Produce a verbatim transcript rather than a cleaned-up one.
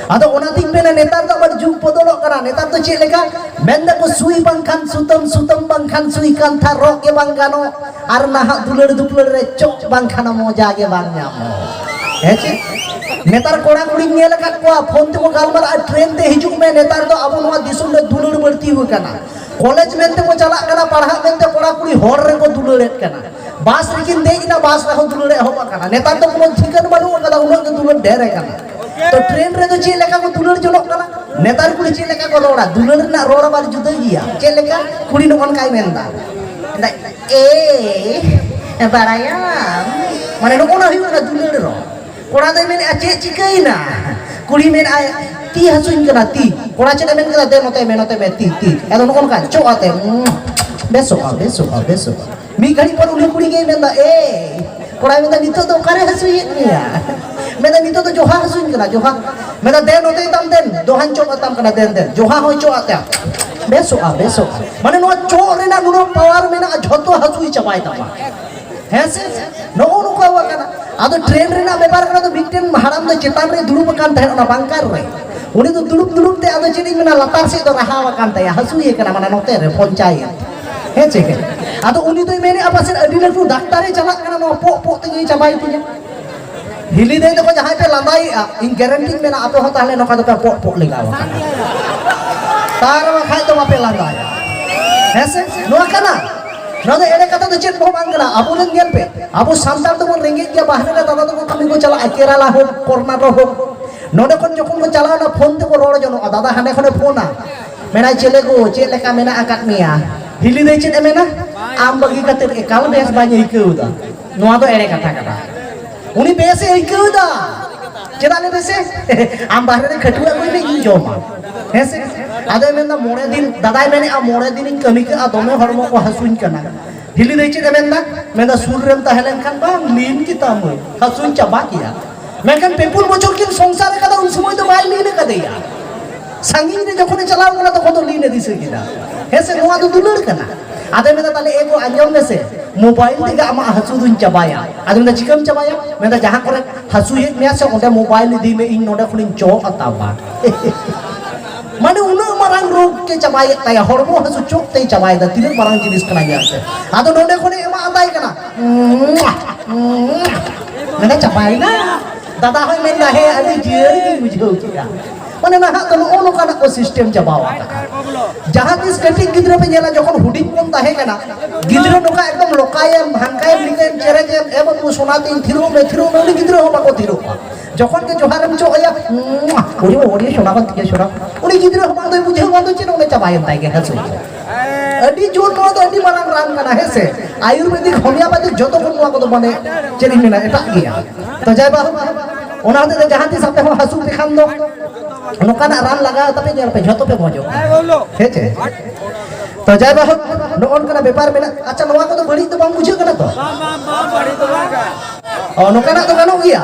ᱟᱫᱚ ᱚᱱᱟᱛᱤᱧ ᱢᱮᱱᱟ, ᱱᱮᱛᱟᱨ ᱫᱚ ᱟᱵᱟᱨ ᱡᱩᱜᱽ ᱵᱚᱫᱚᱞᱚᱜ ᱠᱟᱱᱟ᱾ ᱱᱮᱛᱟᱨ ᱫᱚ ᱪᱮᱫ ᱞᱮᱠᱟ ᱢᱮᱱ ᱫᱟᱠᱚ, "ᱥᱩᱭ ᱵᱟᱝᱠᱷᱟᱱ ᱥᱩᱛᱟᱹᱢ, ᱥᱩᱛᱟᱹᱢ ᱵᱟᱝᱠᱷᱟᱱ ᱥᱩᱭ, ᱠᱟᱱᱛᱷᱟ ᱨᱚᱜ ᱜᱮ ᱵᱟᱝ ᱜᱟᱱᱚᱜ, ᱟᱨ ᱱᱟᱦᱟᱜ ᱫᱩᱞᱟᱹᱲ ᱫᱩᱯᱞᱟᱹᱲ ᱨᱮ ᱪᱚᱜ ᱵᱟᱝᱠᱷᱟᱱ ᱢᱚᱡᱟ ᱜᱮ ᱵᱟᱝ ᱧᱟᱢᱚᱜ᱾" ᱦᱮᱸ ᱪᱮ? ᱱᱮᱛᱟᱨ ᱠᱚᱲᱟ ᱠᱩᱲᱤᱧ ᱧᱮᱞ ᱟᱠᱟᱫ ᱠᱚᱣᱟ, ᱯᱷᱳᱱ ᱛᱮᱠᱚ ᱜᱟᱞᱢᱟᱨᱟᱜᱼᱟ, "ᱴᱨᱮᱱ ᱛᱮ ᱦᱤᱡᱩᱜ ᱢᱮ, ᱱᱮᱛᱟᱨ ᱫᱚ ᱟᱵᱚ ᱱᱚᱣᱟ ᱫᱤᱥᱚᱢ ᱨᱮ ᱫᱩᱞᱟᱹᱲ ᱵᱟᱹᱲᱛᱤ ᱟᱠᱟᱱᱟ, ᱠᱚᱞᱮᱡᱽ ᱢᱮᱱᱛᱮ ᱠᱚ ᱪᱟᱞᱟᱜ ᱠᱟᱱᱟ, ᱯᱟᱲᱦᱟᱜ ᱢᱮᱱᱛᱮ ᱠᱚᱲᱟ ᱠᱩᱲᱤ ᱦᱚᱨ ᱨᱮᱠᱚ ᱫᱩᱞᱟᱹᱲᱮᱫ ᱠᱟᱱᱟ, ᱵᱟᱥ ᱨᱮᱠᱤᱱ ᱫᱮᱡ ᱮᱱᱟ, ᱵᱟᱥ ᱨᱮᱦᱚᱸ ᱫᱩᱞᱟᱹᱲ ᱮᱦᱚᱵ ᱟᱠᱟᱱᱟ, ᱱᱮᱛᱟᱨ ᱫᱚ ᱠᱳᱱᱳ ᱴᱷᱤᱠᱟᱹᱱ ᱵᱟᱹᱱᱩᱜ ᱟᱠᱟᱫᱟ, ᱩᱱᱟᱹᱜ ᱜᱮ ᱫᱩᱞᱟᱹᱲ ᱰᱷᱮᱨ ᱟᱠᱟᱱᱟ᱾ ᱛᱚ ᱴᱨᱮᱱ ᱨᱮᱫᱚ ᱪᱮᱫ ᱞᱮᱠᱟ ᱠᱚ ᱫᱩᱞᱟᱹᱲ ᱡᱚᱱᱚᱜ ᱠᱟᱱᱟ?" ᱱᱮᱛᱟᱨ ᱠᱩᱲᱤ ᱪᱮᱫ ᱞᱮᱠᱟ ᱠᱚ ᱨᱚᱲᱟ, ᱫᱩᱞᱟᱹᱲ ᱨᱮᱱᱟᱜ ᱨᱚᱲ ᱟᱵᱟᱨ ᱡᱩᱫᱟᱹ ᱜᱮᱭᱟ᱾ ᱪᱮᱫ ᱞᱮᱠᱟ? ᱠᱩᱲᱤ ᱱᱚᱜᱼᱚ ᱱᱚᱝᱠᱟᱭ ᱢᱮᱱᱫᱟ, ᱢᱮᱱᱫᱟ, "ᱮ ᱵᱟᱲᱟᱭᱟᱢ", ᱢᱟᱱᱮ ᱱᱚᱜᱼᱚ ᱱᱟ ᱦᱩᱭᱩᱜ ᱠᱟᱱᱟ ᱫᱩᱞᱟᱹᱲ ᱨᱚᱲ᱾ ᱠᱚᱲᱟ ᱫᱚᱭ ᱢᱮᱱᱮᱫᱼᱟ, "ᱪᱮᱫ ᱪᱤᱠᱟᱹᱭᱮᱱᱟ?" ᱠᱩᱲᱤ ᱢᱮᱱᱮᱫᱼᱟᱭ, "ᱛᱤ ᱦᱟᱹᱥᱩᱧ ᱠᱟᱱᱟ, ᱛᱤ᱾" ᱠᱚᱲᱟ ᱪᱮᱫ ᱮ ᱢᱮᱱ ᱠᱮᱫᱟ? "ᱫᱮ ᱱᱚᱛᱮ ᱢᱮ, ᱱᱚᱛᱮ ᱢᱮ, ᱛᱤ, ᱛᱤ᱾" ᱟᱫᱚ ᱱᱚᱜᱼᱚ ᱱᱚᱝᱠᱟ ᱪᱚᱜ ᱟᱛᱮ, "ᱩᱸ, ᱵᱮᱥᱚᱜᱼᱟ, ᱵᱮᱥᱚᱜᱼᱟ, ᱵᱮᱥᱚᱜᱼᱟ᱾" ᱢᱤᱫ ᱜᱷᱟᱹᱲᱤᱡ ᱯᱚᱨ ᱩᱱᱤ ᱠᱩᱲᱤ ᱜᱮᱭ ᱢᱮᱱᱫᱟ, "ᱮᱭ", ᱠᱚᱲᱟᱭ ᱢᱮᱱᱫᱟ, "ᱱᱤᱛᱚᱜ ᱫᱚ ᱚᱠᱟᱨᱮ ᱦᱟᱹᱥᱩᱭᱮᱫ ᱢᱮᱭᱟ?" ᱢᱮᱱᱫᱟ, "ᱱᱤᱛᱚᱜ ᱫᱚ ᱡᱚᱦᱟ ᱦᱟᱹᱥᱩᱧ ᱠᱟᱱᱟ, ᱡᱚᱦᱟ᱾" ᱢᱮᱱᱫᱟ, "ᱫᱮ ᱱᱚᱛᱮ ᱛᱟᱢ, ᱫᱮᱱ ᱫᱚᱦᱟᱧ ᱪᱚᱜ ᱟᱛᱟᱢ ᱠᱟᱱᱟ, ᱫᱮᱱ, ᱫᱮᱱ, ᱡᱚᱦᱟ ᱦᱚᱸᱭ ᱪᱚᱜ ᱟᱛᱮ, ᱵᱮᱥᱚᱜᱼᱟ, ᱵᱮᱥᱚᱜᱼᱟ᱾" ᱢᱟᱱᱮ ᱱᱚᱣᱟ ᱪᱚᱜ ᱨᱮᱱᱟᱜ ᱱᱩᱱᱟᱹᱜ ᱯᱟᱣᱟᱨ ᱢᱮᱱᱟᱜᱼᱟ, ᱡᱷᱚᱛᱚ ᱦᱟᱹᱥᱩᱭ ᱪᱟᱵᱟᱭ ᱛᱟᱢᱟ᱾ ᱦᱮᱸ ᱥᱮ? ᱱᱚᱜᱼᱚ ᱱᱚᱝᱠᱟ ᱟᱠᱟᱱᱟ᱾ ᱟᱫᱚ ᱴᱨᱮᱱ ᱨᱮᱱᱟᱜ ᱵᱮᱯᱟᱨ ᱠᱟᱱᱟ, ᱫᱚ ᱢᱤᱫᱴᱮᱱ ᱦᱟᱲᱟᱢ ᱫᱚ ᱪᱮᱛᱟᱱ ᱨᱮ ᱫᱩᱲᱩᱵ ᱟᱠᱟᱱ ᱛᱟᱦᱮᱸᱫ, ᱚᱱᱟ ᱵᱟᱝᱠᱟᱨ ᱨᱮ᱾ ᱩᱱᱤ ᱫᱚ ᱫᱩᱲᱩᱵ ᱫᱩᱲᱩᱵ ᱛᱮ, ᱟᱫᱚ ᱪᱮᱫ ᱤᱧ ᱢᱮᱱᱟ, ᱞᱟᱛᱟᱨ ᱥᱮᱫ ᱫᱚ ᱨᱟᱦᱟᱣ ᱟᱠᱟᱱ ᱛᱟᱭᱟ, ᱦᱟᱹᱥᱩᱭᱮ ᱠᱟᱱᱟ, ᱢᱟᱱᱮ ᱱᱚᱛᱮ ᱨᱮ ᱯᱚᱧᱪᱟᱭᱮᱛ᱾ ᱦᱮᱸ ᱪᱮ? ᱟᱫᱚ ᱩᱱᱤ ᱫᱚᱭ ᱢᱮᱱᱮᱫᱼᱟ, "ᱯᱟᱥᱮᱡ ᱟᱹᱰᱤ ᱞᱟᱹᱴᱩ ᱰᱟᱠᱛᱟᱨᱮ ᱪᱟᱞᱟᱜ ᱠᱟᱱᱟ, ᱱᱚᱣᱟ ᱯᱚᱜ ᱯᱚᱜ ᱛᱮᱜᱮᱭ ᱪᱟᱵᱟᱭ ᱛᱤᱧᱟ᱾" ᱦᱤᱞᱤ ᱫᱟᱹᱭ ᱛᱟᱠᱚ ᱡᱟᱦᱟᱸᱭ ᱯᱮ ᱞᱟᱸᱫᱟᱭᱮᱫᱼᱟ, ᱤᱧ ᱜᱮᱨᱮᱱᱴᱤᱧ ᱢᱮᱱᱟ, ᱟᱯᱮ ᱦᱚᱸ ᱛᱟᱦᱞᱮ ᱱᱚᱝᱠᱟ ᱫᱚᱯᱮ ᱯᱚᱜ ᱯᱚᱜ ᱞᱮᱜᱟᱣ ᱟᱠᱟᱱᱟ᱾ ᱛᱟᱨ ᱵᱟᱠᱷᱟᱡ ᱫᱚ ᱵᱟᱯᱮ ᱞᱟᱸᱫᱟᱭᱟ᱾ ᱦᱮᱸ ᱥᱮ? ᱱᱚᱣᱟ ᱠᱟᱱᱟ᱾ ᱱᱚᱣᱟ ᱫᱚ ᱮᱲᱮ ᱠᱟᱛᱷᱟ ᱫᱚ ᱪᱮᱫ ᱦᱚᱸ ᱵᱟᱝ ᱠᱟᱱᱟ᱾ ᱟᱵᱚᱨᱮᱱ ᱧᱮᱞ ᱯᱮ, ᱟᱵᱚ ᱥᱟᱱᱛᱟᱲ ᱫᱚᱵᱚᱱ ᱨᱮᱸᱜᱮᱡ ᱜᱮᱭᱟ, ᱵᱟᱦᱨᱮ ᱨᱮ ᱫᱟᱫᱟ ᱛᱟᱠᱚ ᱠᱟᱹᱢᱤ ᱠᱚ ᱪᱟᱞᱟᱜᱼᱟ, ᱠᱮᱨᱟᱞᱟ ᱦᱳᱠ, ᱠᱚᱨᱱᱟᱴᱚᱠ ᱦᱳᱠ᱾ ᱱᱚᱰᱮ ᱠᱷᱚᱱ ᱡᱚᱠᱷᱚᱱ ᱠᱚ ᱪᱟᱞᱟᱣᱱᱟ, ᱯᱷᱳᱱ ᱛᱮᱠᱚ ᱨᱚᱲ ᱡᱚᱱᱚᱜᱼᱟ, ᱫᱟᱫᱟ ᱦᱟᱸᱰᱮ ᱠᱷᱚᱱᱮ ᱯᱷᱳᱱᱟ, ᱢᱮᱱᱟᱭ, "ᱪᱮᱞᱮ ᱜᱳ, ᱪᱮᱫ ᱞᱮᱠᱟ ᱢᱮᱱᱟᱜ ᱟᱠᱟᱫ ᱢᱮᱭᱟ?" ᱦᱤᱞᱤ ᱫᱟᱹᱭ ᱪᱮᱫ ᱮ ᱢᱮᱱᱟ? "ᱟᱢ ᱵᱟᱹᱜᱤ ᱠᱟᱛᱮ ᱮᱠᱟᱞ ᱵᱮᱥ ᱵᱟᱹᱧ ᱟᱹᱭᱠᱟᱹᱣ ᱮᱫᱟ᱾" ᱱᱚᱣᱟ ᱫᱚ ᱮᱲᱮ ᱠᱟᱛᱷᱟ ᱠᱟᱱᱟ᱾ ᱩᱱᱤ ᱵᱮᱥ ᱮ ᱟᱹᱭᱠᱟᱹᱣ ᱮᱫᱟ᱾ ᱪᱮᱫᱟᱜ ᱞᱟᱹᱭ ᱢᱮᱥᱮ? ᱟᱢ ᱵᱟᱦᱨᱮ ᱨᱮ ᱠᱷᱟᱹᱴᱩᱣᱟᱹ ᱟᱹᱜᱩᱭ ᱢᱮ, ᱤᱧ ᱡᱚᱢᱟ᱾ ᱦᱮᱸ ᱥᱮ? ᱟᱫᱚᱭ ᱢᱮᱱᱫᱟ, ᱢᱚᱬᱮ ᱫᱤᱱ, ᱫᱟᱫᱟᱭ ᱢᱮᱱᱮᱫᱼᱟ, "ᱢᱚᱬᱮ ᱫᱤᱱᱤᱧ ᱠᱟᱹᱢᱤ ᱠᱟᱜᱼᱟ, ᱫᱚᱢᱮ ᱦᱚᱲᱢᱚ ᱠᱚ ᱦᱟᱹᱥᱩᱧ ᱠᱟᱱᱟ᱾" ᱦᱤᱞᱤ ᱫᱟᱹᱭ ᱪᱮᱫ ᱮ ᱢᱮᱱᱫᱟ? ᱢᱮᱱᱫᱟ, "ᱥᱩᱨ ᱨᱮᱢ ᱛᱟᱦᱮᱸ ᱞᱮᱱᱠᱷᱟᱱ ᱵᱟᱝ, ᱞᱤᱱ ᱠᱮᱛᱟᱢᱟᱹᱧ, ᱦᱟᱹᱥᱩᱧ ᱪᱟᱵᱟ ᱠᱮᱭᱟ᱾" ᱢᱮᱱᱠᱷᱟᱱ ᱯᱮ ᱯᱩᱱ ᱵᱚᱪᱷᱚᱨ ᱠᱤᱱ ᱥᱚᱝᱥᱟᱨ ᱟᱠᱟᱫᱟ, ᱩᱱ ᱥᱚᱢᱚᱭ ᱫᱚ ᱵᱟᱭ ᱞᱤᱱ ᱟᱠᱟᱫᱮᱭᱟ᱾ ᱥᱟᱺᱜᱤᱧ ᱨᱮ ᱡᱚᱠᱷᱚᱱᱮ ᱪᱟᱞᱟᱣ ᱠᱟᱱᱟ, ᱛᱚᱠᱷᱚᱱ ᱫᱚ ᱞᱤᱱ ᱮ ᱫᱤᱥᱟᱹ ᱠᱮᱫᱟ᱾ ᱦᱮᱸ ᱥᱮ? ᱱᱚᱣᱟ ᱫᱚ ᱫᱩᱞᱟᱹᱲ ᱠᱟᱱᱟ᱾ ᱟᱫᱚᱭ ᱢᱮᱱᱫᱟ, ᱛᱟᱦᱞᱮ ᱮ ᱜᱳ, ᱟᱸᱡᱚᱢ ᱢᱮᱥᱮ, ᱢᱳᱵᱟᱭᱤᱞ ᱛᱮᱜᱮ ᱟᱢᱟᱜ ᱦᱟᱹᱥᱩ ᱫᱩᱧ ᱪᱟᱵᱟᱭᱟ᱾ ᱟᱫᱚ ᱢᱮᱱᱫᱟ, ᱪᱤᱠᱟᱹᱢ ᱪᱟᱵᱟᱭᱟ? ᱢᱮᱱᱫᱟ, ᱡᱟᱦᱟᱸ ᱠᱚᱨᱮ ᱦᱟᱹᱥᱩᱭᱮᱫ ᱢᱮᱭᱟ ᱥᱮ, ᱚᱸᱰᱮ ᱢᱳᱵᱟᱭᱤᱞ ᱤᱫᱤ ᱢᱮ, ᱤᱧ ᱱᱚᱸᱰᱮ ᱠᱷᱚᱱᱤᱧ ᱪᱚᱜ ᱟᱛᱟᱢᱟ᱾ ᱢᱟᱱᱮ, ᱩᱱᱟᱹᱜ ᱢᱟᱨᱟᱝ ᱨᱳᱜᱽ ᱜᱮ ᱪᱟᱵᱟᱭᱮᱫ ᱛᱟᱭᱟ, ᱦᱚᱲᱢᱚ ᱦᱟᱹᱥᱩ ᱪᱚᱜ ᱛᱮᱭ ᱪᱟᱵᱟᱭᱮᱫᱟ, ᱛᱤᱱᱟᱹᱜ ᱢᱟᱨᱟᱝ ᱡᱤᱱᱤᱥ ᱠᱟᱱᱟ ᱧᱮᱞ ᱛᱮ᱾ ᱟᱫᱚ ᱱᱚᱸᱰᱮ ᱠᱷᱚᱱᱮ ᱮᱢᱟ ᱟᱫᱟᱭ ᱠᱟᱱᱟ, ᱢᱟᱱᱮ, ᱪᱟᱵᱟᱭᱮᱱᱟ᱾ ᱫᱟᱫᱟ ᱦᱚᱸᱭ ᱢᱮᱱᱫᱟ, ᱦᱮᱸ, ᱟᱹᱰᱤ ᱡᱤᱭᱟᱹᱲ ᱜᱤᱧ ᱵᱩᱡᱷᱟᱹᱣ ᱠᱮᱫᱟ᱾ ᱢᱟᱱᱮ, ᱱᱟᱦᱟᱜ ᱫᱚ ᱱᱚᱜᱼᱚ ᱱᱚᱝᱠᱟᱱᱟᱜ ᱠᱚ ᱥᱤᱥᱴᱮᱢ ᱪᱟᱵᱟᱣ ᱟᱠᱟᱫᱟ᱾ ᱡᱟᱦᱟᱸ ᱛᱤᱥ ᱠᱟᱹᱴᱤᱡ ᱜᱤᱫᱽᱨᱟᱹ ᱯᱮ ᱧᱮᱞᱟ, ᱡᱚᱠᱷᱚᱱ ᱦᱩᱰᱤᱧ ᱵᱚᱱ ᱛᱟᱦᱮᱸ ᱠᱟᱱᱟ, ᱜᱤᱫᱽᱨᱟᱹ ᱱᱚᱝᱠᱟ ᱮᱠᱫᱚᱢ ᱞᱚᱠᱟᱭᱮᱢ, ᱦᱟᱱᱠᱟᱭᱮᱢ, ᱱᱤᱝᱠᱟᱭᱮᱢ ᱪᱮᱨᱮᱡᱮᱢ, "ᱮ ᱵᱟᱹᱵᱩ, ᱥᱚᱱᱟ ᱛᱤᱧ, ᱛᱷᱤᱨᱚᱜ ᱢᱮ, ᱛᱷᱤᱨᱚᱜ ᱢᱮ", ᱩᱱᱤ ᱜᱤᱫᱽᱨᱟᱹ ᱦᱚᱸ ᱵᱟᱠᱚ ᱛᱷᱤᱨᱚᱜᱼᱟ᱾ ᱡᱚᱠᱷᱚᱱ ᱜᱮ ᱡᱚᱦᱟᱨᱮᱢ ᱪᱚᱜ ᱟᱭᱟ, "ᱩᱢ, ᱳᱨᱮ, ᱳᱨᱮ, ᱥᱚᱱᱟ ᱠᱟᱱ ᱛᱤᱧᱟ, ᱥᱚᱱᱟ", ᱩᱱᱤ ᱜᱤᱫᱽᱨᱟᱹ ᱦᱚᱸ ᱵᱟᱝ ᱫᱚᱭ ᱵᱩᱡᱷᱟᱹᱣ, ᱵᱟᱝ ᱫᱚ ᱪᱮᱫ, ᱚᱱᱮ ᱪᱟᱵᱟᱭᱮᱱ ᱛᱟᱭ ᱜᱮ ᱦᱟᱹᱥᱩ᱾ ᱟᱹᱰᱤ ᱡᱳᱨ ᱱᱚᱣᱟ ᱫᱚ ᱟᱹᱰᱤ ᱢᱟᱨᱟᱝ ᱨᱟᱱ ᱠᱟᱱᱟ, ᱦᱮᱸ ᱥᱮ? ᱟᱭᱩᱨᱵᱮᱫᱤᱠ, ᱦᱳᱢᱤᱭᱳᱯᱮᱛᱷᱤᱠ, ᱡᱚᱛᱚ ᱠᱷᱚᱱ ᱱᱚᱣᱟ ᱠᱚᱫᱚ, ᱢᱟᱱᱮ, ᱪᱮᱫ ᱤᱧ ᱢᱮᱱᱟ, ᱮᱴᱟᱜ ᱜᱮᱭᱟ᱾ ᱛᱚ ᱡᱟᱭ ᱵᱟᱦᱳᱠ, ᱚᱱᱟ ᱦᱚᱛᱮᱡ ᱛᱮ ᱡᱟᱦᱟᱸ ᱛᱤᱥ ᱟᱯᱮ ᱦᱚᱸ ᱦᱟᱹᱥᱩ ᱯᱮ ᱠᱷᱟᱱ ᱫᱚ ᱱᱚᱝᱠᱟᱱᱟᱜ ᱨᱟᱱ ᱞᱟᱜᱟᱣ ᱛᱟᱯᱮ, ᱧᱮᱞ ᱯᱮ, ᱡᱷᱚᱛᱚ ᱯᱮ ᱢᱚᱡᱚᱜᱼᱟ᱾ ᱦᱮᱸ ᱪᱮ? ᱛᱚ ᱡᱟᱭ ᱵᱟᱦᱳᱠ, ᱱᱚᱜᱼᱚ ᱱᱚᱝᱠᱟᱱᱟᱜ ᱵᱮᱯᱟᱨ ᱢᱮᱱᱟᱜᱼᱟ᱾ ᱟᱪᱪᱷᱟ, ᱱᱚᱣᱟ ᱠᱚᱫᱚ ᱵᱟᱹᱲᱤᱡ ᱫᱚ ᱵᱟᱝ ᱵᱩᱡᱷᱟᱹᱜ ᱠᱟᱱᱟ ᱛᱚ? ᱚ, ᱱᱚᱝᱠᱟᱱᱟᱜ ᱫᱚ ᱜᱟᱱᱚᱜ ᱜᱮᱭᱟ?